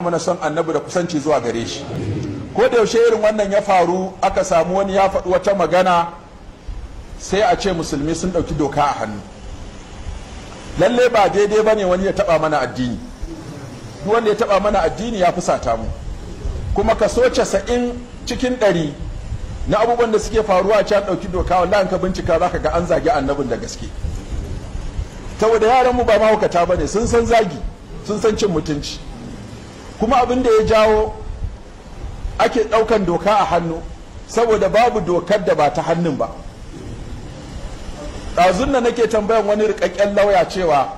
Mana son Annabi da kusanci zuwa gare shi. Ko da yaushe irin wannan ya faru, aka samu wani ya faɗi wata magana, sai a ce musulmi sun ɗauki doka a hannu. Lalle ba daidai ba ne wani ya taɓa mana addini. Duk wanda ya taɓa mana addini ya fusata mu. Kuma kaso 90% na abubuwan da suke faruwa a can ɗauki doka, wallahi ka bincika za ka ga an zagi Annabin da gaske. Saboda yaran mu ba mahaukata ba ne, sun san zagi, sun san cin mutunci. Kuma abin da ya jawo ake ɗaukan doka a hannu, saboda babu dokar da ba ta hannun ba. Ɗazun da nake tambayan wani rikakken lauya cewa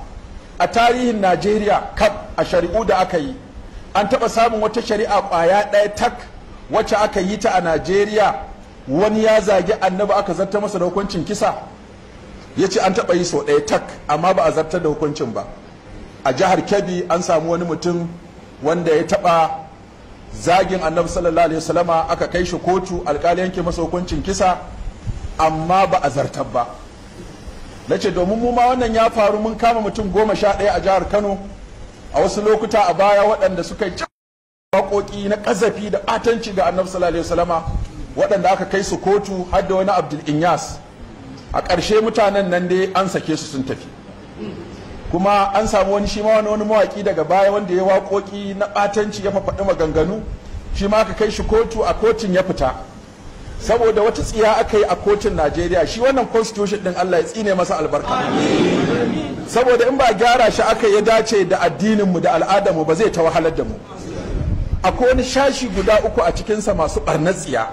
a tarihin Najeriya kaf, a shari'u da aka yi, an taɓa samun wata shari'a ƙwaya ɗaya tak wacce aka yi ta a Najeriya, wani ya zagi Annabi aka zartar masa da hukuncin kisa? Ya ce an taɓa yi sau ɗaya tak, amma ba a zartar da hukuncin ba. A jihar Kebbi an samu wani mutum wanda ya taɓa zagin Annabi sallallahu alaihi wasallama, aka kai shi kotu, alkali yanke masa hukuncin kisa, amma ba a zartar ba. Na ce domin mu ma wannan ya faru, mun kama mutum 11 a jihar Kano a wasu lokuta a baya, waɗanda suka yi waƙoƙi na ƙazafi da ɓatanci ga Annabi sallallahu alaihi wasallama, waɗanda aka kai su kotu, har da wani Abdul Inyas. A ƙarshe mutanen nan dai an sake su sun tafi. Kuma an samu wani shi ma wani mawaƙi daga baya wanda ya waƙoƙi na ɓatanci, ya faɗi maganganu, shi ma aka kai shi kotu, a kotun ya fita. Saboda wata tsiya aka yi a kotun Najeriya, shi wannan constitution din, Allah ya tsine masa albarka, saboda in ba gyara shi aka ya dace da addininmu da al'adarmu ba, zai ta wahalar da mu. Akwai wani shashi guda uku a cikinsa masu ɓarnar tsiya.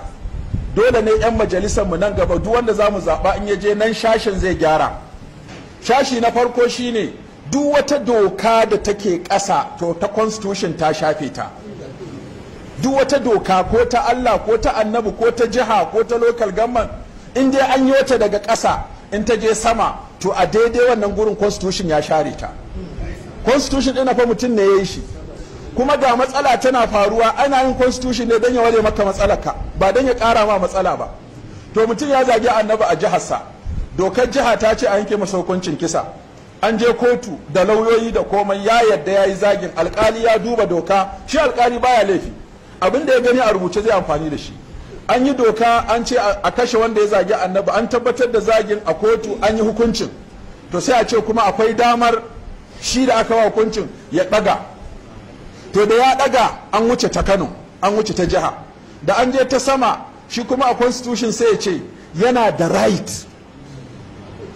Dole ne 'yan majalisar mu nan gaba, duk wanda za mu zaɓa, in ya je nan shashin zai gyara. Shashi na farko shine duk wata doka da take ƙasa, to ta constitution ta shafe ta. Duk wata doka, ko ta Allah ko ta Annabi ko ta jiha ko ta local government, in dai an yi wata daga ƙasa, in ta je sama, to a daidai wannan gurin constitution ya share ta. Constitution ɗin fa mutum ne ya yi shi. Kuma ga matsala tana faruwa, ana yin constitution ne don ya ware maka matsalarka, ba don ya ƙara ma matsala ba. To mutum ya zagi Annabi a jiharsa, dokar jiha ta ce a yanke masa hukuncin kisa. An je kotu da lauyoyi da komai, ya yadda ya yi zagin, alkali ya duba doka. Shi alkali baya laifi, abin da ya gani a rubuce zai amfani da shi. An yi doka, an ce a kashe wanda ya zagi Annabi, an tabbatar da zagin a kotu, an yi hukuncin. To sai a ce kuma akwai damar shi da aka wa hukuncin ya daga. To da ya daga, an wuce ta Kano, an wuce ta jiha. Da an je ta sama, shi kuma a constitution sai ya ce yana da right,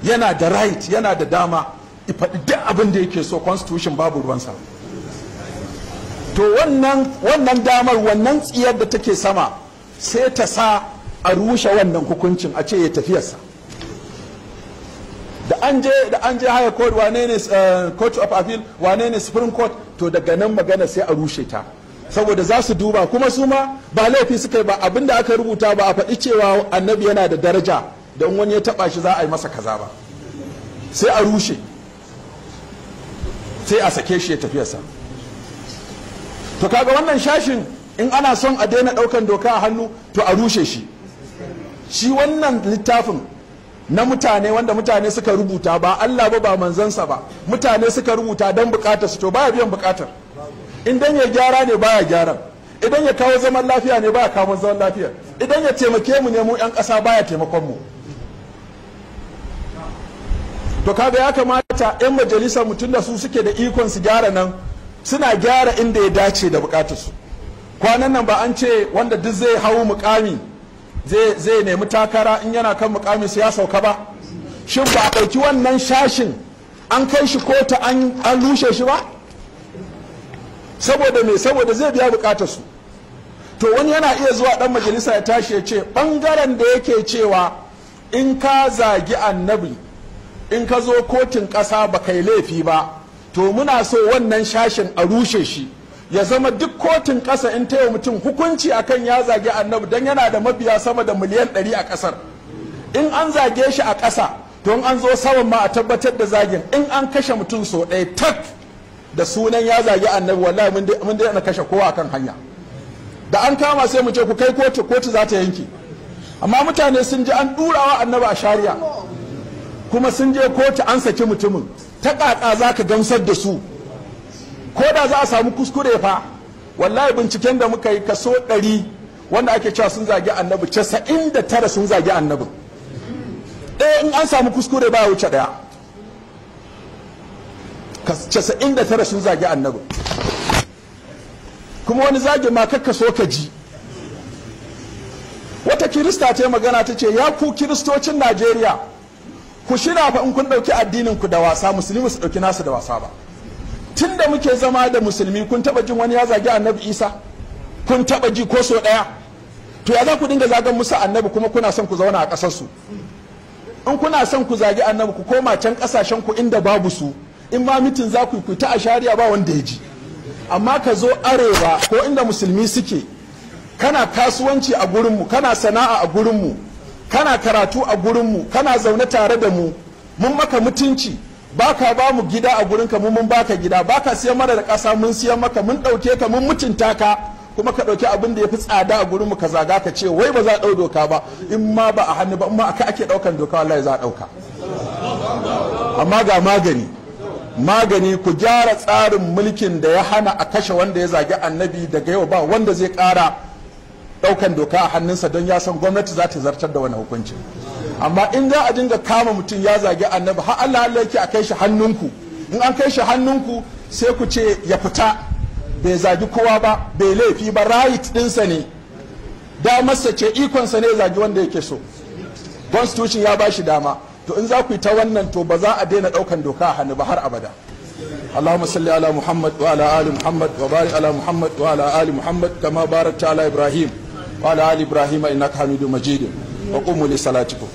yana da right, yana da dama faɗi duk abin da yake so, constitution babu ruwansa. To wannan damar, wannan tsiyar da take sama, sai ta sa a rushe wannan hukuncin, a ce ya tafiyarsa. Da an je higher court, wane ne, court of appeal, wane ne, supreme court, to daga nan magana sai a rushe ta, saboda za su duba kuma su ma ba laifi suka yi ba. Abinda aka rubuta, ba a faɗi cewa Annabi yana da daraja don wani ya taɓa shi za a yi masa kaza ba. Sai a rushe, sai a sake shi ya tafiyarsa. To kaga wannan shashin, in ana son a daina ɗaukan doka a hannu, to a rushe shi. Shi wannan littafin na mutane, wanda mutane suka rubuta, ba Allah ba, ba manzansa ba, mutane suka rubuta don bukatar su, to baya biyan bukatar. Idan ya gyara ne, baya gyaran. Idan ya kawo zaman lafiya ne, baya kawo zaman lafiya. Idan ya taimake mu ne mu yan ƙasa, baya taimakon mu. To kaga ya kamata 'yan majalisar mutum da su suke da ikon su gyara nan, suna gyara inda ya dace da bukatar su. Kwanan nan ba an ce wanda duk zai hau mukami, zai nemi takara, in yana kan mukami sai ya sauka ba? Shin ba a ɗauki wannan shashin an kai shi kotu an rushe shi ba? Saboda me? Saboda zai biya bukatar su. To wani yana iya zuwa, dan majalisa ya tashi ya ce bangaren da yake cewa in ka zagi Annabi, in ka zo kotun ƙasa ba kai laifi ba, to muna so wannan shashin a rushe shi, ya zama duk kotun ƙasa in ta yi mutum hukunci akan ya zagi Annabi, don yana da mabiya sama da miliyan 100 a ƙasar, in an zage shi a ƙasa, to in an zo saman ma a tabbatar da zagin, in an kashe mutum so ɗaya tak da sunan ya zagi Annabi, wallahi mun daina kashe kowa akan hanya. Da an kama sai mu ce ku kai kotu, kotu za ta yanke. Amma mutane sun ji an ɗurawa Annabi a shari'a, kuma sun je kotu an saki mutumin. Ta ƙaƙa za ka gamsar da su, ko da za a samu kuskure fa? Wallahi binciken da muka yi, kaso 100 wanda ake cewa sun zagi annabi, 99 sun zagi annabi. Ɗaya in an samu kuskure ba wuce ɗaya. 99 sun zagi annabi. Kuma wani zagi ma kakka so ka ji. Wata Kirista ta magana ta ce, ya ku Kiristocin Najeriya, ku shirya fa in kun ɗauki addinin ku da wasa, musulmi su ɗauki nasu da wasa ba. Tun da muke zama da musulmi, kun taɓa jin wani ya zagi annabi Isa? Kun taɓa ji ko so ɗaya? To ya za ku dinga zagan musu annabi kuma kuna son ku zauna a ƙasarsu? In kuna son ku zagi annabi, ku koma can ƙasashen ku inda babu su. In ma meeting za ku yi ta ashariya, ba wanda ya ji. Amma ka zo arewa ko inda musulmi suke, kana kasuwanci a gurinmu, kana sana'a a gurinmu, kana karatu a gurinmu, kana zaune tare da mu, mun maka mutunci. Baka ba mu gida a gurinka, mu mun baka gida. Baka siyan mana da ƙasa, mun siyan maka. Mun ɗauke ka, mun mutunta ka, kuma ka ɗauki abin da ya fi tsada a gurinmu ka zaga, ka ce wai ba za a ɗau doka ba. In ma ba a hannu ba, in ma aka ake ɗaukan doka, wallahi za a ɗauka. Amma ga magani, magani: ku gyara tsarin mulkin da ya hana a kashe wanda ya zagi annabi. Daga yau ba wanda zai ƙara ɗaukan doka a hannunsa, don ya san gwamnati za ta zartar da wani hukunci. Amma in za a dinga kama mutum ya zagi annabi, har Allah Allah yake a kai shi hannunku. In an kai shi hannunku, sai ku ce ya fita, bai zagi kowa ba, bai laifi ba, right ɗinsa ne, damarsa ce, ikonsa ne zagi wanda yake so, constitution ya ba shi dama. To in za ku yi ta wannan, to ba za a daina ɗaukan doka a hannu ba har abada. اللهم صل على محمد وعلى آل محمد وبارك على محمد وعلى آل محمد كما باركت على إبراهيم وعلى آل إبراهيم إنك حميد مجيد. وقوموا لصلاتكم.